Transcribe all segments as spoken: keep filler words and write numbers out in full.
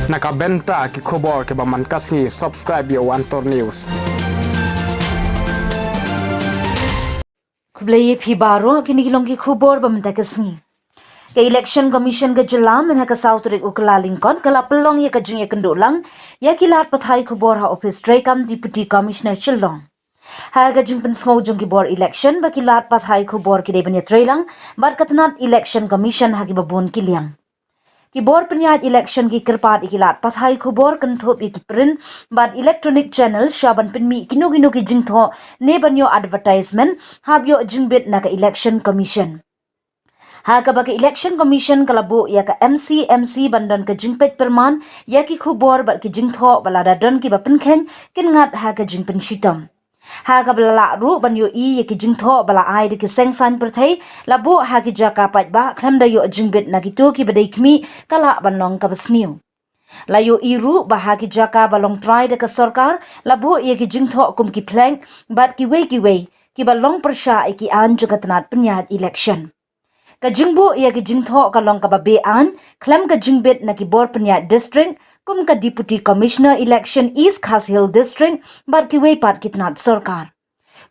Na ka bynta ki khubor kiba man ka sngi, subscribe ïa u Antor News. Khublei ïa phi baroh, kine ki long ki khubor ba mynta ka sngi. Ka Election Commission ka jylla mynha ka saw tarik u Kyllalyngkot ka la pynlong ïa ka jingïakynduh lang ïa ki lad pathai khubor ha ophis treikam Deputy Commissioner Shillong. Ha ka jingpynsngew jong ki bor election ba ki lad pathai khubor ki dei ban ïatreilang bad ka tnat Election Commission ha kiba bun ki liang. Ki bor pynïaid election ki kyrpad ïa ki lad pathai khubor kynthup ïa ki print bad electronic channel sha ban pynmih kino kino ki jingthoh ne ban ïoh advertisement hap ïoh jingbit na ka Election Commission. Ha kaba ka Election Commission ka la buh ïa ka M C M C ban don ka jingpeit pyrman ïa ki khubor bad ki jingthoh ba lada don kiba pynkheiñ kin ngat ha ka jingpynshitom. Ha kaba la lah ruh ban ïohi ïa ki jingthoh ba la ai da ki seng saiñ pyrthei la buh ha ki jaka paidbah khlem da ïoh jingbit na kito kiba dei khmih ka lah ban long kaba sniew. La ïohi ruh ba ha ki jaka ba long trai da ka sorkar la buh ïa ki jingthoh kum ki flag bad kiwei kiwei kiba long pyrshah ïa ki aiñ jong ka tnat pynïaid election. Ka jingbuh ïa ki jingthoh ka long kaba be-aiñ khlem ka jingbit na ki bor pynïaid district kum ka Deputy Commissioner Election East Khasi Hills District bad kiwei pat ki tnat sorkar.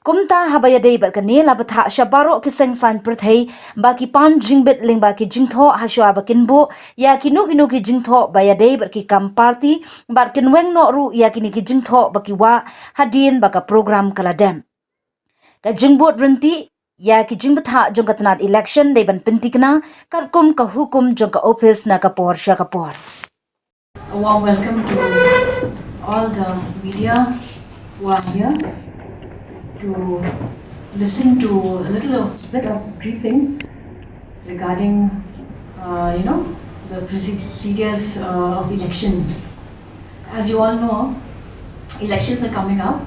Kumta haba ïadei bad kane la bthah sha baroh ki seng saiñ pyrthei ba ki pan jingbit lyngba ki jingthoh hashwa ba kin buh ïa kino kino ki jingthoh ba ïadei bad ki kam party bad kin weng noh ruh ïa kine ki jingthoh ba ki wah hadien ba ka program ka la dep. Ka jingbud ryntih ïa ki jingbthah jong ka tnat election dei ban pynthikna katkum ka hukum jong ka ophis na ka por sha ka por. A warm welcome to all the media who are here to listen to a little of, bit of briefing regarding, uh, you know, the procedures, uh, of elections. As you all know, elections are coming up,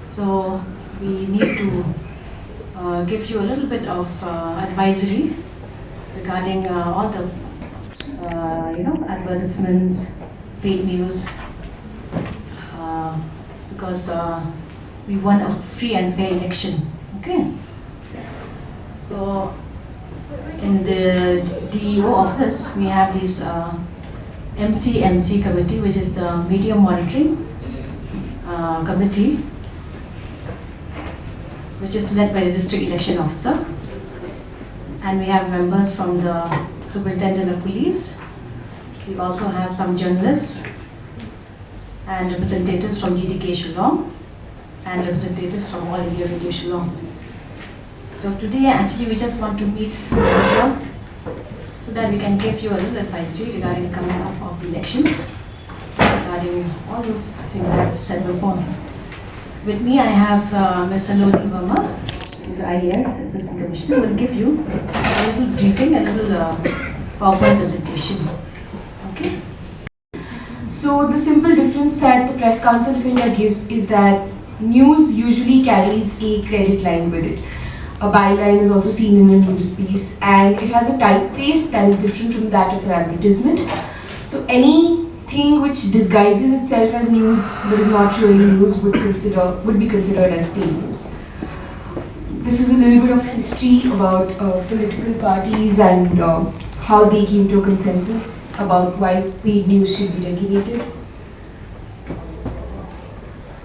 so we need to, uh, give you a little bit of, uh, advisory regarding, uh, all the, uh, you know, advertisements, paid news, uh, because, uh, we want a free and fair election. Okay. So in the D E O office, we have this, uh, M C M C committee, which is the Media Monitoring, uh, Committee, which is led by the District Election Officer. And we have members from the Superintendent of Police. We also have some journalists and representatives from D D K Shillong and representatives from All India Radio Shillong. So today, actually, we just want to meet the media so that we can give you a little advisory regarding the coming up of the elections, regarding all those things that I've said before. With me, I have, uh, Miss Saloni Verma, who's I A S, Assistant Commissioner, will give you a little briefing, a little, uh, PowerPoint presentation. Okay? So the simple difference that the Press Council of India gives is that news usually carries a credit line with it. A byline is also seen in a news piece, and it has a typeface that is different from that of an advertisement. So anything which disguises itself as news but is not really news would consider, would be considered as paid news. This is a little bit of history about, uh, political parties and, uh, how they came to a consensus about why paid news should be regulated.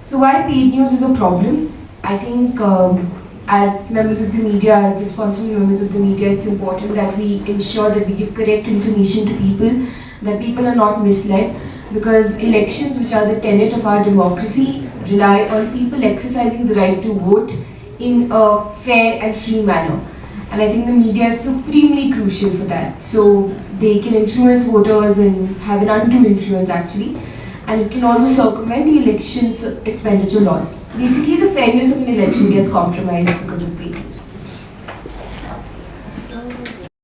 So why paid news is a problem? I think, um, as members of the media, as responsible members of the media, it's important that we ensure that we give correct information to people, that people are not misled, because elections, which are the tenet of our democracy, rely on people exercising the right to vote in a fair and free manner. And I think the media is supremely crucial for that. So they can influence voters and have an undue influence, actually. And it can also circumvent the elections expenditure laws. Basically, the fairness of an election gets compromised because of paid news.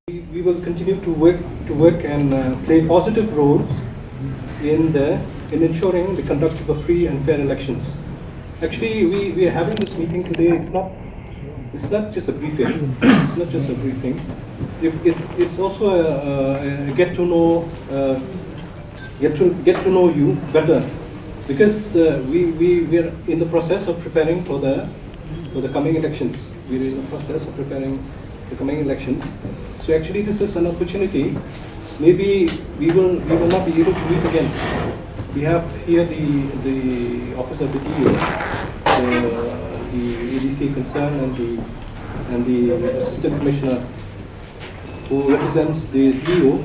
We, we will continue to work, to work and, uh, play positive roles in the, in ensuring the conduct of a free and fair elections. Actually, we, we are having this meeting today. It's not, it's not just a briefing. It's not just a briefing. If it's, it's also a, a, a get to know, uh, get to, get to know you better, because, uh, we, we, we are in the process of preparing for the, for the coming elections. We are in the process of preparing the coming elections. So actually, this is an opportunity Maybe we will we will not be able to meet again. We have here the the office of the D O, the, the A D C concerned, and the and the assistant commissioner who represents the D O.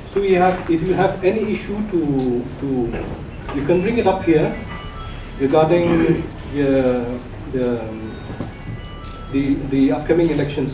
So we have, if you have any issue to to, you can bring it up here regarding the the the, the upcoming elections.